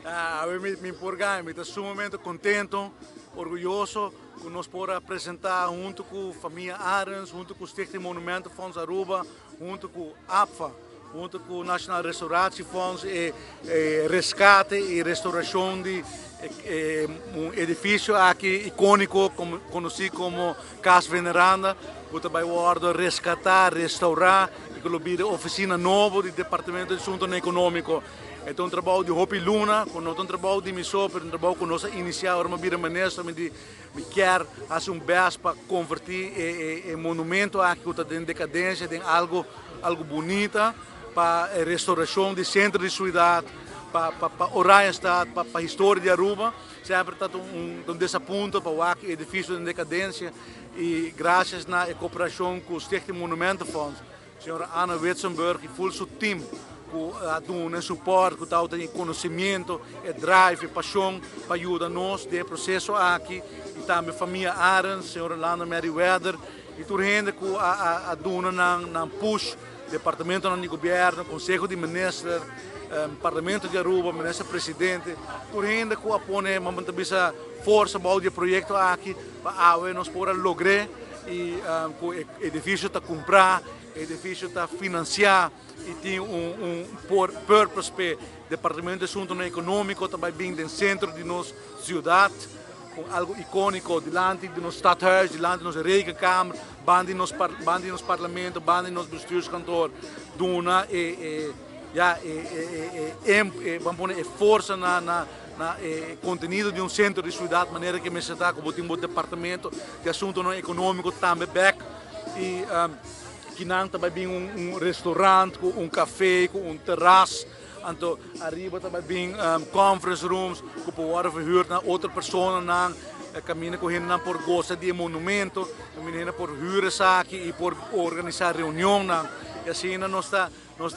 Ah, mi por gana, mi ta sumamente contento, orguyoso cu nos por presenta hunto cu famia Arends, hunto cu Stichting Monumentenfonds Aruba, hunto cu APFA, hunto cu Nationaal Restauratiefonds e rescate y restauracion di un edificio aki iconico conoci como Cas Veneranda, cu ta bay wordo rescata, restaura y cu lo bira oficina nobo di Departamento di Asuntonan Economico. E ta un trabou di hopi luna, cu no ta un trabou di mi so, pero un trabou cu nos a inicia ora mi a bira minister. Mi di mi kier haci un best pa converti e monumento aki cu ta den decadencia den algo bunita pa e restauracion di centro di ciudad, pa Oranjestad, pa historia di Aruba. Semper ta un desapunto pa wak e edificio den decadencia y gracias na e cooperacion cu Stichting Monumentenfonds, señora Anna Witsenburg y full su team cu a duna e support, cu tabata tin e conocimiento, e drive, e pasion pa yuda nos den e proceso aki, y tambe famia Arends, señora Landa Merryweather y tur hende cu a duna nan push, departamentonan di gobierno, Conseho di Minister, Parlamento di Aruba, Minister Presidente, tur hende cu a pone, mama ta bisa, forsa bou di e proyecto aki pa awe nos por a logr'e y cu e edificio ta cumpra, e edificio ta financia y tin un purpose p'e Departamento di Asuntonan Economico ta bay bin den centro di nos ciudad con algo iconico dilanti di nos stadhuis, dilanti di nos rekenkamer, banda di nos parlamento, banda di nos bestuurskantoor, duna e ya e ban pone e forsa na e contenido di un centro di ciudad manera cu mester ta cu bo tin bo Departamento di Asuntonan Economico tambe bek y kinan ta bay bin un restaurant cu un cafe, cu un terras. Anto ariba ta bay bin conference rooms cu por wordo verhuurd na otro personanan, caminda cu hendenan por goza di e monumento, caminda hende por huur esaki y por organisa reunionnan. Y asina nos ta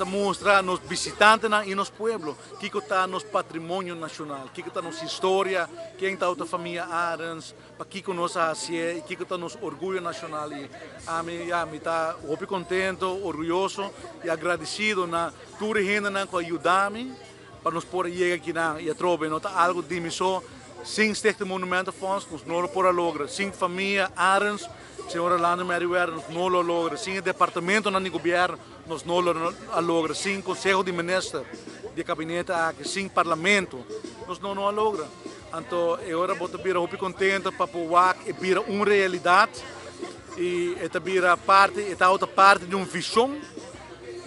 mustra nos visitantenan y nos pueblo kico ta nos patrimonio nacional, kico ta nos historia, ken ta e famia Arends, pakico nos a haci y kico ta nos orguyo nacional. Y ami, ya, mi ta hopi contento, orguyoso y agradecido na tur hendenan cu a yuda mi pa nos por yega akinan. Y atrobe, no ta algo di mi so. Sin Stichting Monumentenfonds nos no lo por a logra, sin famia Arends, señora Landa Merryweather, nos no lo logra, sin e departamentonan di gobierno nos no lo a logra, sin Conseho di Minister di gabinete aki, sin Parlamento nos no a logra. Anto e ora bo ta bira hopi contento pa por wak e bira un realidad y e ta bira parti, e ta otro parti di un vision.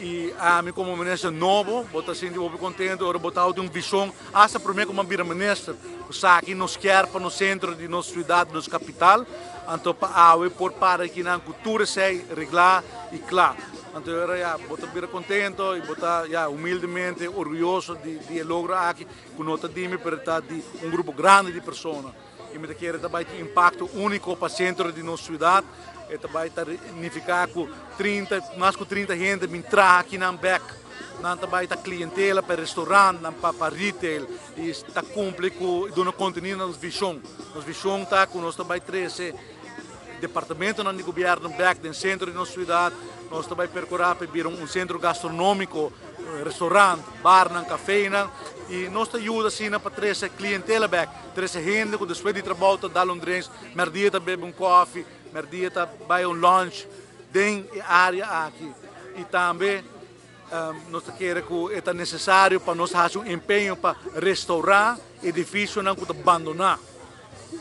Y ami como minister nobo, bo ta sinti hopi contento ora bo ta un vision, hasta prome cu mi a bira minister, esaki nos kier pa nos centro di nos ciudad, nos capital. Anto pa awe por para akinan cu tur esey regla y cla. Anto ora ya bo ta bira contento y bo ta, ya, humildemente orguyoso di e logro aki, cu no ta di mi, pero ta di un grupo grandi di persona. Y mi ta kere tambe tin impacto unico pa centro di nos ciudad. E tambe ta significa cu 30, mas cu 30 hende bin traha akinan bek. Nan tambe ta clientela pa restaurant, nan pa retail y ta cumpli cu duna contenido na nos vision. Nos vision ta cu nos tambe trece departamentonan di gobierno bek den centro di nos ciudad. Nos tambe percura pa bira un centro gastronomico, restaurant, barnan, cafenan y nos ta yuda asina pa trece clientela bek, trece hende cu despues di trabou ta dal un drinks, merdia ta bebe un koffie, merdia ta bay un lunch den e area aki. Y tambe nos ta kere cu ta necesario pa nos haci un empeño pa restaura edificionan cu ta abandona,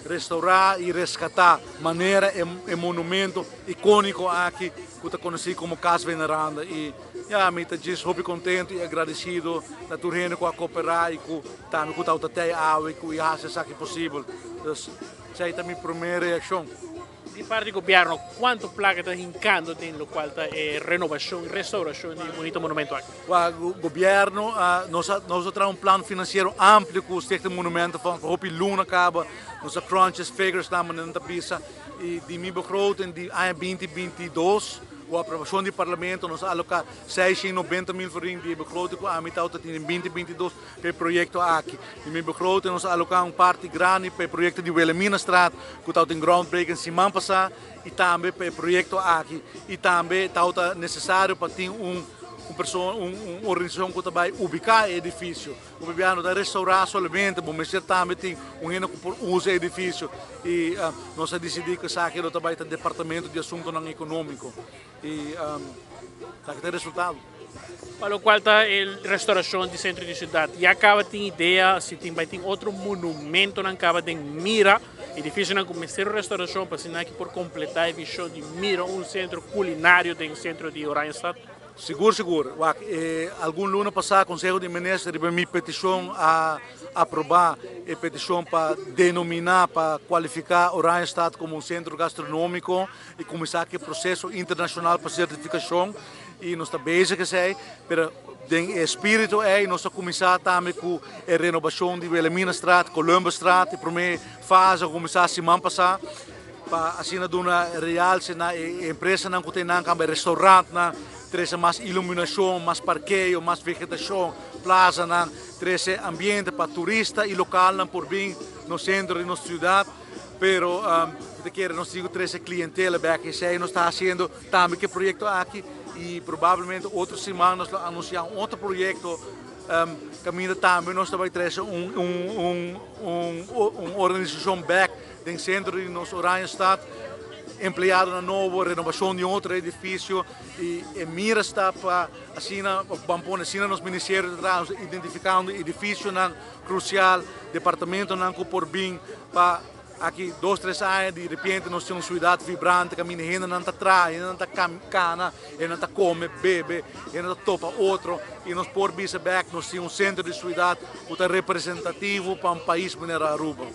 restaura y rescata manera e monumento iconico aki cu ta conoci como Cas Veneranda. Y ya, mi ta djis hopi contento y agradecido na tur hende cu a coopera y cu tambe cu ta tey awe cu a haci esaki posibel. Dus esey ta mi prome reaccion. Di parti di gobierno, cuanto placa ta hincando den locual ta e renovacion y restauracion di e bunita monumento aki? E gobierno, nos a traha un plan financiero amplio cu Stichting Monumentenfonds, hopi luna caba, nos a crunch figures na manera ta bisa y di mi begroting di aña 2022, cu aprobacion di Parlamento, nos a aloca 690 mil florin di begroting cu ami ta tin den 2022 pa e proyecto aki. Di mi begroting nos a aloca un parti grandi pa e proyecto di Wilhelminastraat, cu ta tin groundbreaking siman pasa, y tambe pa e proyecto aki. Y tambe ta necesario pa tin un Un persona, un organisacion cu ta bay ubica e edificio. Bo bibiano ta restaura solamente, bo mester tambe tin un hende cu por usa e edificio. Y nos a dicidi cu esaki lo ta bay ta Departamento di Asuntonan Economico. Y esaki ta e resultado. Pa locual ta e restauracion di centro di ciudad, ya caba tin idea si tin bay tin otro monumentonan caba den mira, edificionan cu mester un restauracion pa asina aki por completa e vision di mira un centro culinario den centro di Oranjestad? Sigur, sigur. Wak, e algun luna pasá Conseho di Minister riba mi peticion a aproba e peticion pa denomina, pa cualifica Oranjestad como un centro gastronomico y cuminsa cu e proceso internacional pa certificacion y nos ta bezig esey, pero den e espiritu ey nos ta cuminsa tambe cu e renobacion di Wilhelminastraat, Columbusstraat, e prome fase a cuminsa siman pasa. Pa asina duna realse na e empresanan ku ta einan kamba e restaurantnan, trese mas iluminashon, mas parkeo, mas vegetashon, plazanan, trese ambiente pa turista i lokalnan por bin nos sentro di nos siudat. Pero mi ta kere nos tin ku trese klientela bek, esei nos ta hasiendo tambe ku e proyekto aki i probablemente otro siman nos lo anunsiá un otro proyekto kaminda tambe nos ta bai trese un organisashon bek. Den centro di nos Oranjestad, empleadonan nobo, renovacion di otro edificio y e mira sta pa asina ban pone asina nos ministerio ta traha identificando edificionan crucial, departamentonan cu por bin pa aki dos tres aña di repente nos tin un ciudad vibrante caminda hendenan ta traha, hendenan ta cana, hendenan ta come, bebe, hendenan ta topa otro y nos por bisa bek nos tin un centro di ciudad cu ta representativo pa un pais manera Aruba.